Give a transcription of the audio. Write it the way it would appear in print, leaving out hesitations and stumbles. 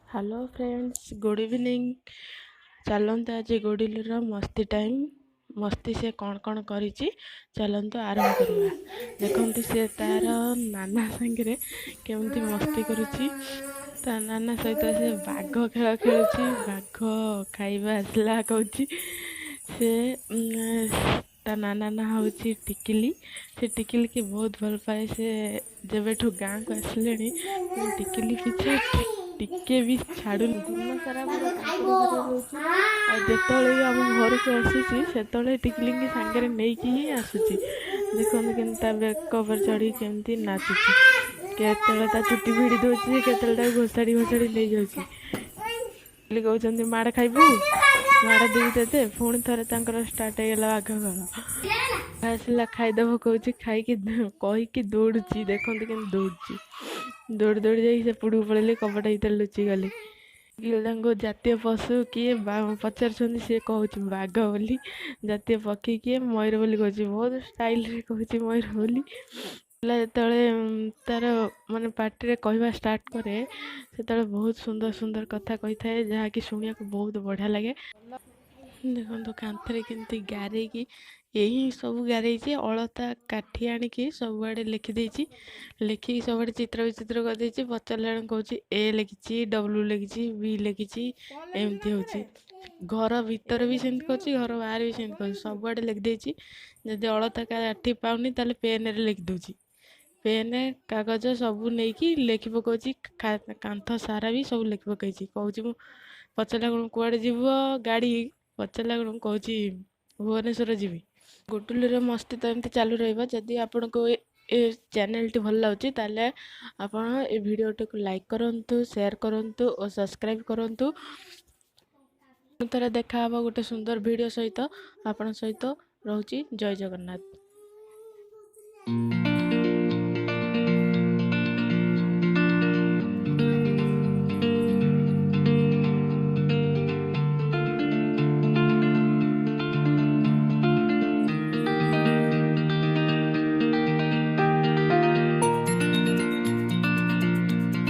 Hello friends, good evening. ଚାଲନ୍ତୁ ଆଜି ଗୁଡିଲୁର ମସ୍ତି ଟାଇମ୍, ମସ୍ତି ସେ କ'ଣ କ'ଣ କରିଛି ଚାଲନ୍ତୁ ଆରମ୍ଭ କରିବା। ଦେଖନ୍ତୁ ସେ ତାର ନାନା ସାଙ୍ଗରେ କେମିତି ମସ୍ତି କରୁଛି। ତା ନାନା ସହିତ ସେ ବାଘ ଖେଳ ଖେଳୁଛି। ବାଘ ଖାଇବା ଆସିଲା କହୁଛି ସେ। ତା ନାନା ନାଁ ହେଉଛି ଟିକିଲି। ସେ ଟିକିଲିକି ବହୁତ ଭଲ ପାଏ। ସେ ଯେବେଠୁ ଗାଁକୁ ଆସିଲେଣି ଟିକିଲି ପିଛା ଟିକେ ବି ଛାଡ଼ୁନି। ଦିନ ସାରା ପୁରା ତାଙ୍କରି ଘରେ ରହୁଛି, ଆଉ ଯେତେବେଳେ ବି ଆମ ଘରକୁ ଆସୁଛି ସେତେବେଳେ ଟିକିଲିକି ସାଙ୍ଗରେ ନେଇକି ହିଁ ଆସୁଛି। ଦେଖନ୍ତୁ କେମିତି ତା ବେକ ଉପରେ ଚଢ଼ିକି କେମିତି ନାଚୁଛି। କେତେବେଳେ ତା ଚୁଟି ଭିଡ଼ି ଦେଉଛି, କେତେବେଳେ ତାକୁ ଘୋଷାଡ଼ି ଘୋଷାଡ଼ି ନେଇଯାଉଛି। ଟିକିଲି କହୁଛନ୍ତି ମାଡ଼ ଖାଇବୁ, ମାଡ଼ ଦେବି ତତେ। ପୁଣି ଥରେ ତାଙ୍କର ଷ୍ଟାର୍ଟ ହେଇଗଲା ବାଘ ଖେଳ। ଆସିଲା ଖାଇଦେବ କହୁଛି, ଖାଇକି କହିକି ଦୌଡ଼ୁଛି। ଦେଖନ୍ତୁ କେମିତି ଦୌଡ଼ୁଛି, ଦୌଡ଼ି ଦୌଡ଼ି ଯାଇକି ସେପଟକୁ ପଳେଇଲେ, କବାଟ ଭିତରେ ଲୁଚିଗଲେ। ତାଙ୍କୁ ଜାତୀୟ ପଶୁ କିଏ ପଚାରୁଛନ୍ତି, ସିଏ କହୁଛି ବାଘ ବୋଲି। ଜାତୀୟ ପକ୍ଷୀ କିଏ, ମୟୂର ବୋଲି କହୁଛି। ବହୁତ ଷ୍ଟାଇଲରେ କହୁଛି ମୟୂର ବୋଲି। ପିଲା ଯେତେବେଳେ ତାର ମାନେ ପାଟିରେ କହିବା ଷ୍ଟାର୍ଟ କରେ ସେତେବେଳେ ବହୁତ ସୁନ୍ଦର ସୁନ୍ଦର କଥା କହିଥାଏ, ଯାହାକି ଶୁଣିବାକୁ ବହୁତ ବଢ଼ିଆ ଲାଗେ। ଦେଖନ୍ତୁ କାନ୍ଥରେ କେମିତି ଗାରେଇକି ଏଇ ସବୁ ଗାରେଇଛି। ଅଳତା କାଠି ଆଣିକି ସବୁଆଡ଼େ ଲେଖିଦେଇଛି, ଲେଖିକି ସବୁଆଡ଼େ ଚିତ୍ର ବିଚିତ୍ର କରିଦେଇଛି। ପଚାରିଲା ବେଳକୁ କହୁଛି ଏ ଲେଖିଛି, ଡବ୍ଲୁ ଲେଖିଛି, ବି ଲେଖିଛି, ଏମିତି ହେଉଛି। ଘର ଭିତରେ ବି ସେମିତି କରୁଛି, ଘର ବାହାରେ ବି ସେମିତି କରୁଛି, ସବୁଆଡ଼େ ଲେଖିଦେଇଛି। ଯଦି ଅଳତା କାଠି ପାଉନି ତାହେଲେ ପେନ୍ରେ ଲେଖିଦେଉଛି। ପେନ୍ କାଗଜ ସବୁ ନେଇକି ଲେଖି ପକାଉଛି, କାନ୍ଥ ସାରା ବି ସବୁ ଲେଖି ପକାଇଛି। କହୁଛି ମୁଁ ପଚାରିଲା ବେଳକୁ କୁଆଡ଼େ ଯିବ ଗାଡ଼ି, ପଚାରିଲା ବେଳକୁ କହୁଛି ଭୁବନେଶ୍ୱର ଯିବି। ଗୁଡୁଲିର ମସ୍ତି ତ ଏମିତି ଚାଲୁ ରହିବ। ଯଦି ଆପଣଙ୍କୁ ଏ ଚ୍ୟାନେଲଟି ଭଲ ଲାଗୁଛି ତାହେଲେ ଆପଣ ଏ ଭିଡ଼ିଓଟିକୁ ଲାଇକ୍ କରନ୍ତୁ, ସେୟାର କରନ୍ତୁ ଓ ସବସ୍କ୍ରାଇବ୍ କରନ୍ତୁ। ଥରେ ଦେଖା ହେବ ଗୋଟେ ସୁନ୍ଦର ଭିଡ଼ିଓ ସହିତ, ଆପଣଙ୍କ ସହିତ ରହୁଛି। ଜୟ ଜଗନ୍ନାଥ।